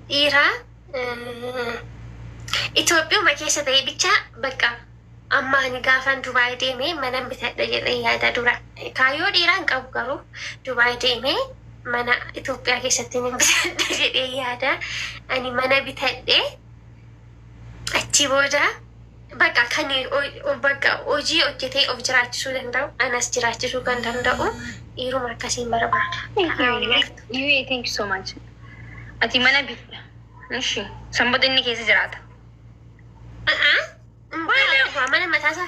Dhiira Itoophiyuma keessa ta'e bicha bakka amma ani gaafan Dubaay deemee mana bitadha jedhee yaada dura. Kaayyoo dhiiraa hin qabu garuu Dubaay deemee mana Itoophiyaa keessatti nan bitadha jedhee yaada. Ani mana bitadhee achi booda bakka kan bakka hojii hojjetee of jiraachisuu danda'u anas jiraachisuu kan danda'u dhiiruma akkasiin barbaada. Thank you. You, thank you so much. Ati mana bitta. Ishi. Sanbata inni keessa jiraata. Mana mataasaa.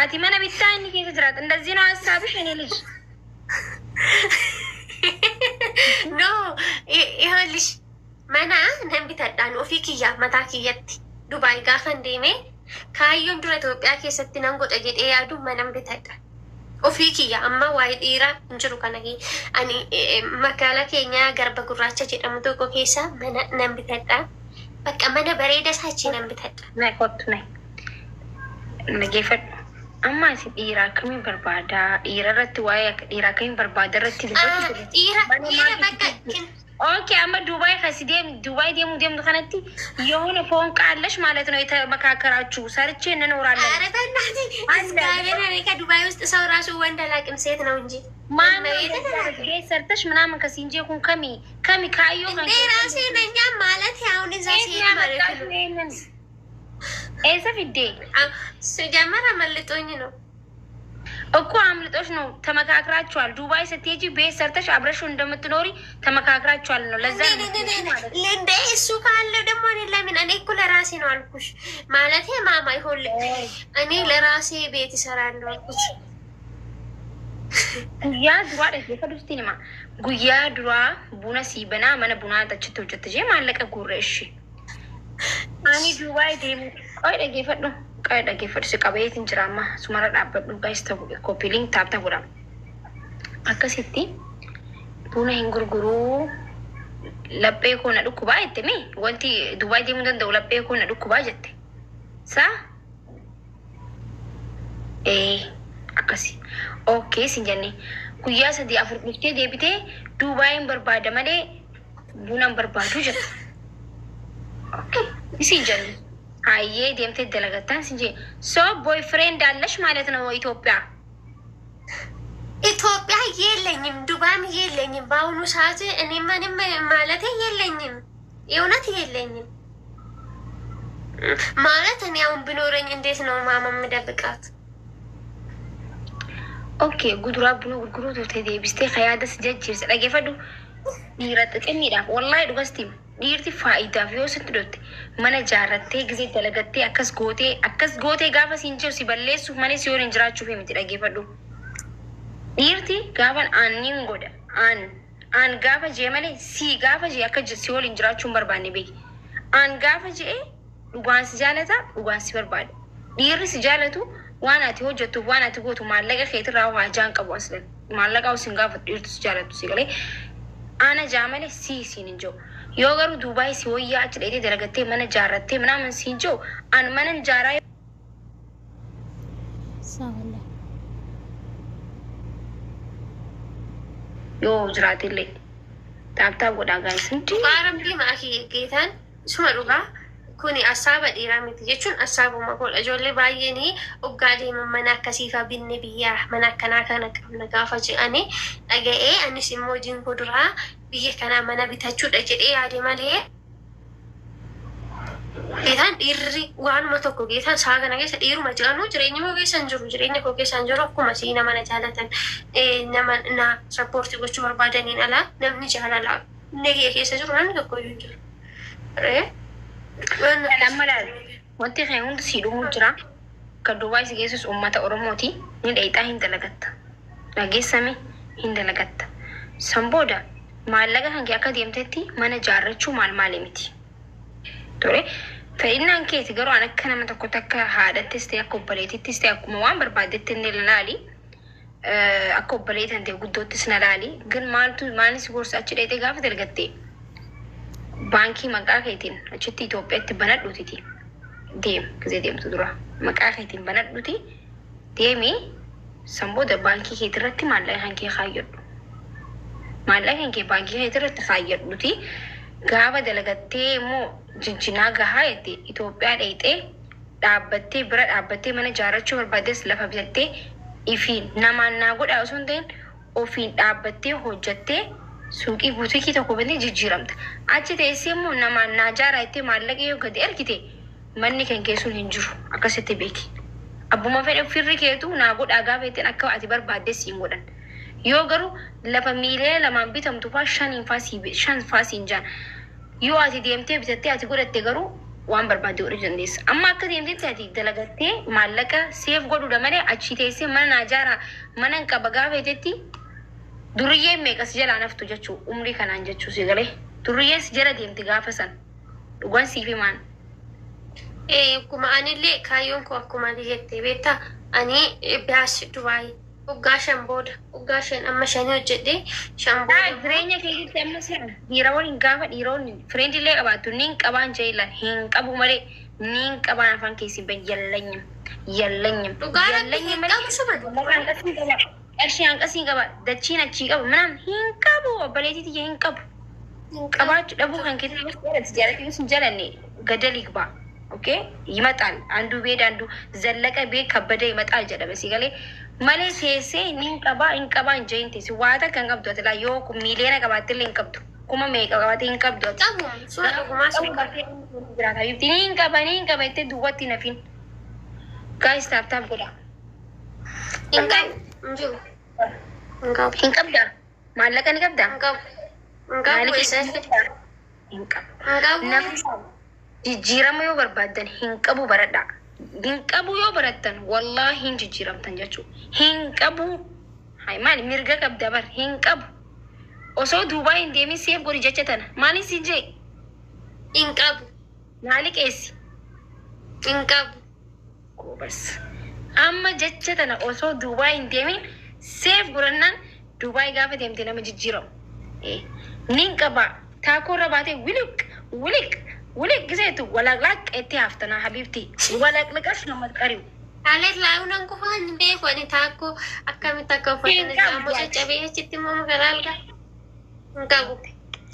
Ati mana bittaa inni keessa jiraata. እንደዚህ ነው ሀሳብሽ የኔ ልጅ? No, ይኸውልሽ mana nan bitadhaan ofii kiyyaaf mataa kiyyatti Dubaay gaafan deeme kaayyoon dura Itoophiyaa keessatti nan godha jedhee yaadu manan bitadha. Ofii kiyya amma waa'ee dhiiraa hin jiru kana ani magaalaa keenya Garba Gurraacha jedhamu tokko keessa mana nan bitadha. Bakka mana bareeda isaa achii nan bitadha. Nay kottu nay. Dhageeffadhu. Amma ati dhiira akkamiin barbaada? Dhiira irratti waa'ee dhiira akkamiin barbaada irratti dubbachuu Dhiira dhiira bakka Okay, amma ዱባይ ከሲዴም ዱባይ deemu deemtu kanatti የሆነ ፎንቃ አለሽ ማለት ነው። የተመካከራችሁ ሰርቼ እንኖራለን። ኧረ በእናትህ እግዚአብሔር እኔ ከዱባይ ውስጥ ሰው ራሱ ወንድ አላውቅም ሴት ነው እንጂ። ማነው ቤት ሰርተሽ ምናምን ከሲንጄ ኩን ከሚ ከሚ ካዮ እንዴ ራሴ ነኛ ማለት አሁን እዛ ሴት ማለት ነው። Eessa fidde? ሲጀመር አመልጦኝ ነው። እኮ አምልጦሽ ነው። ተመካክራችኋል። ዱባይ ስትሄጂ ቤት ሰርተሽ አብረሽው እንደምትኖሪ ተመካክራችኋል ነው። ለዛ ነው እንደ እሱ ካለ ደግሞ እኔ ለምን እኔ እኮ ለራሴ ነው አልኩሽ። ማለት ማማ ይሆን እኔ ለራሴ ቤት እሰራለሁ አልኩሽ። Guyyaa duraa dhaggeeffadhu hima. Guyyaa duraa buna sii banaa mana bunaa achitti hojjette jee maallaqa guurre ishee. Ani Dubaay deemu qoy dhaggeeffadhu. Qoy dhaggeeffadhu si qabeetiin jira amma sumarra dhaabbadhu guys ta'u copy link tap tap godha. Akkasitti buna hin gurguruu laphee koo na dhukkubaa jette mi wanti Dubaay deemuu danda'u laphee koo na dhukkubaa jette. Saa? Ee akkasi. Okay sin jenne guyyaa sadii afur dhuftee deebitee Dubaayin barbaada malee buna hin barbaadu jette. Okay isin jenne hayyee deemtee dalagattaan sin jee so boyfriend አለሽ ማለት ነው ኢትዮጵያ? ኢትዮጵያ የለኝም፣ ዱባይም የለኝም። በአሁኑ ሰዓት እኔ ምንም ማለት የለኝም፣ የእውነት የለኝም። ማለት እኔ አሁን ብኖረኝ እንዴት ነው ማማ የምደብቃት? Okay, guduraa buna gurguruu turte deebistee yaada si jajjiirse dhageeffadhu. Dhiira xixiqqeedhaaf wallahi dhugasti dhiirti faayidaaf yoo sitti dhufte mana jaarrattee gisee dalagattee akkas gootee akkas gootee gaafa siin jiru si balleessuuf malee si waliin jiraachuuf miti dhageeffadhu. Dhiirti gaafa aannin godha aan aan gaafa jee malee si gaafa jee akka si waliin jiraachuu hin barbaanne beeki. Aan gaafa jee dhugaan si jaalata dhugaan si barbaada. Dhiirri si jaalatu waan ati hojjettuuf waan ati gootu maallaqa keetirraa waajaan qabu aslan maallaqa sin gaafatu dhiirtu si jaalatu si galee ana jaa malee si siin hin jiru. Yoo garuu Duubaay si wayyaa achi dheetee dalagattee mana jaarrattee ምናምን siin jiru an mana jaaraa Saawwala. Yoo jiraatellee tap tap godhaa guys hundi. Dhugaa rabbii maakii geetaan suma dhugaa kuni asaaba dhiiraa miti jechuun asaabuma godha. Ijoollee baay'een oggaa deeman mana akkasiifaa binne biyyaa mana akkanaa kana qabna gaafa jedhanii dhaga'ee anis immoo hojiin koo duraa biyya kanaa mana bitachuudha jedhee yaade malee geetaan dhiirri waanuma tokko geetaan isaa kana keessa dhiiruma jedhanu jireenya koo keessa hin jiru jireenya koo keessa hin jiru akkuma sii nama na jaalatan nama na support gochuu barbaadaniin alaa namni jaalalaa nagaya keessa jiru namni tokko iyyuu hin jiru. Amma laal wanti kan hundi sii dhumuu jira. Kan Dubaay si geessus uummata Oromooti. Ni dheexaa hin dalagatta. Dhageessame hin dalagatta. San booda maallaqa kan kee akka deemtetti mana jaarrachuu maal maali miti. Tole fedhinnaan keeti garuu an akka nama tokkotti akka haadhattis ta'e akka obboleetittis ta'e akkuma waan barbaaddetti inni laali. Akka obboleetan ta'e guddoottis na laali. Gan maaltu maalin si gorsa achi dheexee gaafa dalagatte baankii maqaa keetiin achitti Itoophiyaatti banadhuutiti deem gisee deemtu dura maqaa keetiin banadhuuti deemi san booda baankii keetirratti maallaqa kan kee kaayyadhu. Maallaqa kan kee baankii keetirratti kaayyadhuuti Gaafa dalagattee immoo jijjinaa gahaa jette Itoophiyaa dhayxee dhaabbattee bira dhaabbattee mana ijaarrachuu barbaaddes lafa bitattee ifiin namaan naa godhaa osoo hin ta'in ofiin dhaabbattee hojjattee suuqii buutikii tokko bantee jijjiiramta. Achi teessee immoo namaan naa jaaraa jettee maallaqa yoo gadi ergite manni kan kee sun hin jiru akkasitti beeki. Abbuma fedhe firri keetu naa godhaa gaafa jetteen akka ati barbaadde siin godhan. Yoo garuu lafa miiliyoona lamaan bitamtu faa shaniin faa sii shan faa siin jaan. Yoo ati deemtee bitattee ati godhatte garuu waan barbaadde godhachuu dandeessa. Amma akka deemtetti ati dalagattee maallaqa save godhuudha malee achii teessee mana naa jaaraa mana hin qaba gaafa jettetti duriyyeen meeqa si jalaa naftu jechuu umrii kanaan jechuu si galee. Duriyyeen si jala deemti gaafa san. Dhugaan siif himaan. Ee akkuma anillee kaayyoon koo akkuma ati jette beektaa ani biyaas Dubaay waggaa 5 booda waggaa 5 amma shanii hojjedhe 5 booda Haa immoo jireenya keessatti amma sila dhiira waliin gaafa dhiira waliin friend illee qabaattu niin qabaan jeela hin qabu malee niin qabaan afaan keessi ban yallanyim yallanyim dhugaa rabbi yallanyim hin malee qabu suma mallaqa hanqasii qaba qarshii hanqasii qaba dachiin achii qaba minaan hin qabu obboleettii tiyya hin qabu hin qabu. qabaachuu dhabuu kan keessatti yoo si jaalate jaalate yoo sin jalanne gadal ይግባ ኦኬ ይመጣል አንዱ ቤድ አንዱ ዘለቀ ቤት ከበደ ይመጣል jedhame si galee malee teessee nin qabaa hin qabaa hin jehin teesse waa takka hin qabdu ati laa yoo miiliyoona qabaatte illee hin qabdu kuma meeqa qabaatte hin qabdu ati Qabu suma gaafa dhugumaa sun qabu qabu. bartee jiraata bifti nin qaba nin qaba jettee duwwatti hin hafin gaayis taap taap godha. Hin qabu hin jiru hin qabu Hin qabda maallaqa ni qabda hin qabu hin qabu maaliif eessa hin qabda hin qabu hin qabu. Namni jijjiirama yoo barbaaddan hin qabu baradhaa. Hin qabu yoo barattan wallaahi hin jijjiiramtan jechuudha. Hin qabu. Hai maali mirga qabda bar hin qabu. Osoo Duubaa hin deemin save godhi jecha tana. Maaliin siin jee? Hin qabu. Naa liqeessi. Hin qabu. Goobas. Amma jecha tana osoo Duubaa hin deemin save godhannaan Dubaay gaafa deemte nama jijjiiramu. Nin qaba taakoo irra baatee wiliq wiliq wiliq giseetu walaqlaq itti haftanaa habiibti walaqlaqas nama qari'u. Haalet laayuun qofaan hin beeku ani taakkoo akkamitti akka Hin uffatan qabdu ammoo ati. caccabee achitti immoo magaalaa algaa hin qabu.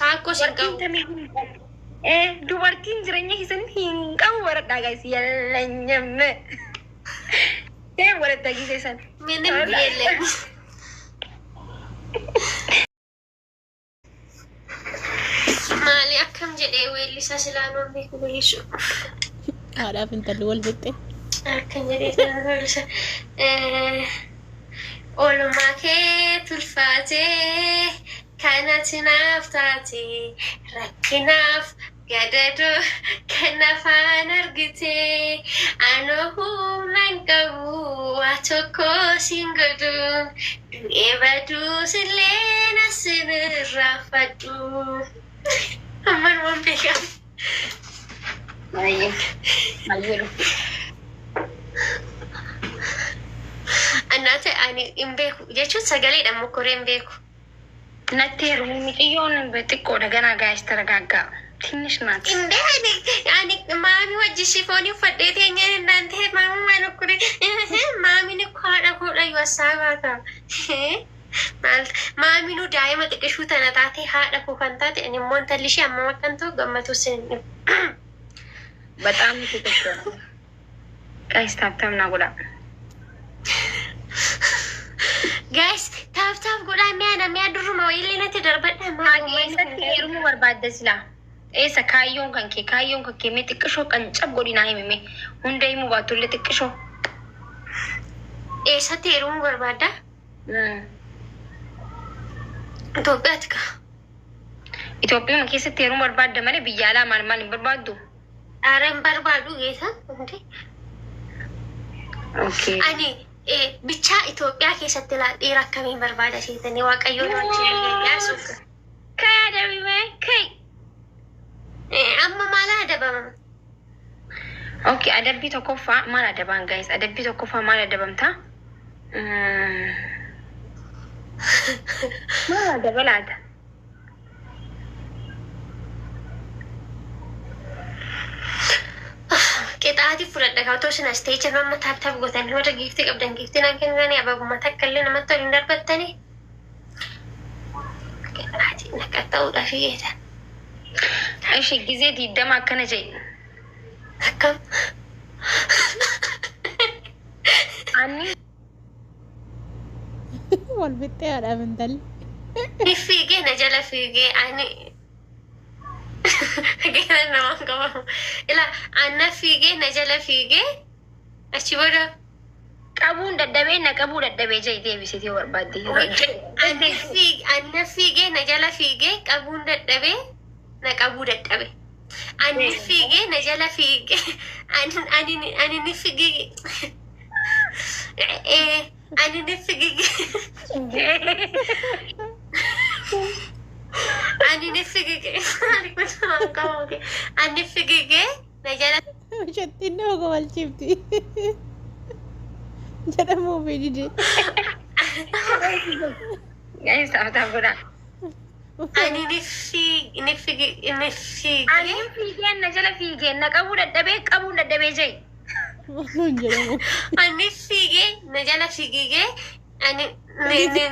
Taakkoos hin Dubartiin qabu. tamii hin qabu. Dubartiin jireenya keessatti hin qabu baradhaa gaayis yallanyame. Ta'e baradhaa gisee sana. ምንም የለም። Maali akkam jedhee weellisaa silaa nuun beeku weellisu. Haadhaaf intalli wal fixxe. Akkam jedhee silaa weellisa. Oolmaa kee tulfaatee kanati naaf taate rakkinaaf gadadoo kan afaan argite anoo humna hin qabu waa tokko siin godhu du'ee baduus illee na sirraafadhu. Amman waan beekamu. Baay'ee baay'ee dhufu. Annaate ani hin beeku jechuun sagaleedhaan mokkoree hin beeku. Natti heerumi mucayyoon xiqqoodha ganaa gaayis ተረጋጋ ትንሽ ናት። እንዴ ani maami wajji shifoonii uffadhee teenyeen innaan ta'e maami maal okkure maamiin ikkoo haadha koodha yoo asaabaata. Maal maaminuu daa'ima xiqqishuu tana taate haadha koo kan taate ani immoo intalli ishee ammam akkan ta'u gammatu sin በጣም ትክክል guys tap tap naa godha. Guys tap tap godhaa mi'a na mi'a duruma wayiillee natti darbadha maal uummanni kun Eessatti heerumuu barbaadda silaa? Eessa kaayyoon kan kee mee xiqqishoo qancab godhi naa himi mee hunda himuu baattullee xiqqishoo. Eessatti heerumuu barbaadda? Itoophiyaatti ka. Itoophiyaa keessatti heerumuu barbaadda malee biyya alaa maal maal hin barbaaddu? Aara hin barbaadu geessa. Hundi. Okay. Ani bichaa Itoophiyaa keessatti laa dhiira akkamiin barbaada seetanii waaqayyoon wajjin yaasuuf. Kai adabime kai. Amma maal adabama? Okay, adabbii tokkoffaa maal adabaan guys? Adabbii tokkoffaa maal adabamta? Maal adaba laata? Qixaatii fudhadha kaatoo isin as ta'ee jiru amma tap tap gootanii warra giiftii qabdan giiftii naan kennanii abaabuma takka illee namatti ol hin darbattanii. Qixaatii naqatta'uudhaaf geetan. Ishi gizee 20 akkana jedhe. Akkam. Ani Wal fixxee haadhaaf intalli. Ni fiigee na jala fiigee ani gara namaan qabamu. Ila anna fiigee na jala fiigee achi booda qabuun dadhabee na qabuu dadhabee jedhe deebisitee barbaadde. Anna fiigee na jala fiigee qabuun dadhabee na qabuu dadhabe. Ani fiigee na jala fiigee ani ni fiigee ani ni fiigee ani ni fiigee ani fiigee na jala Shattiin nama kofalchiifti. Jedhamuufi dide. Guys, taphataa godhaa. Ani ni fiigee ni fiigee ni fiigee Ani fiigee na jala fiigee na qabuu dadhabee qabuun dadhabee jedhe. Maaluun jedhamu. Ani fiigee na jala fiigee ani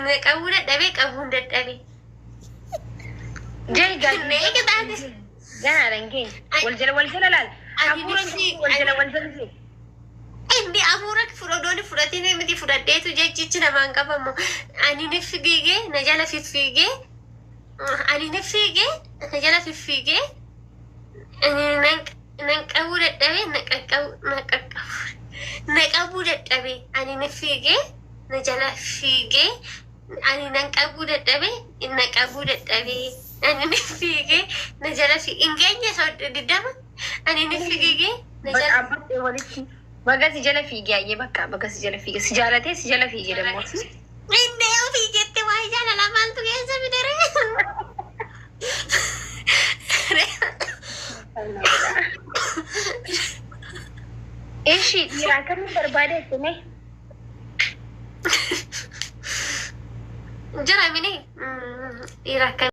na qabuu dadhabee qabuun dadhabe. Jai gaafii. Meeqa taate? Ganaadhaan keenya. Wal jala wal jala laal. Ani Hafuura wal jala wal jala jee. Inni hafuura odoon fudhatee miti fudhadheetu jechichi namaan qabamu. Ani ni fiigee na jala fiffiigee ani ni fiigee na jala fiffiigee nan qabuu dadhabee na qaqqabu na qaqqabu na qabuu dadhabee ani ni fiigee na jala fiigee ani nan qabuu dadhabee na qabuu dadhabee ani ni fiigee na jala fiigee hin geenye 20 ani ni fiigee na jala. Dhaabbattee walitti. Baga si jala fiigee ayyee bakka baga si jala fiigee si jaalatee si jala fiigee dammoo. Inni ofii jette waa'ee jaalala maaltu keessa fidere? Ishi dhiira akkamii barbaade jettee? Jira mini dhiira akkamii?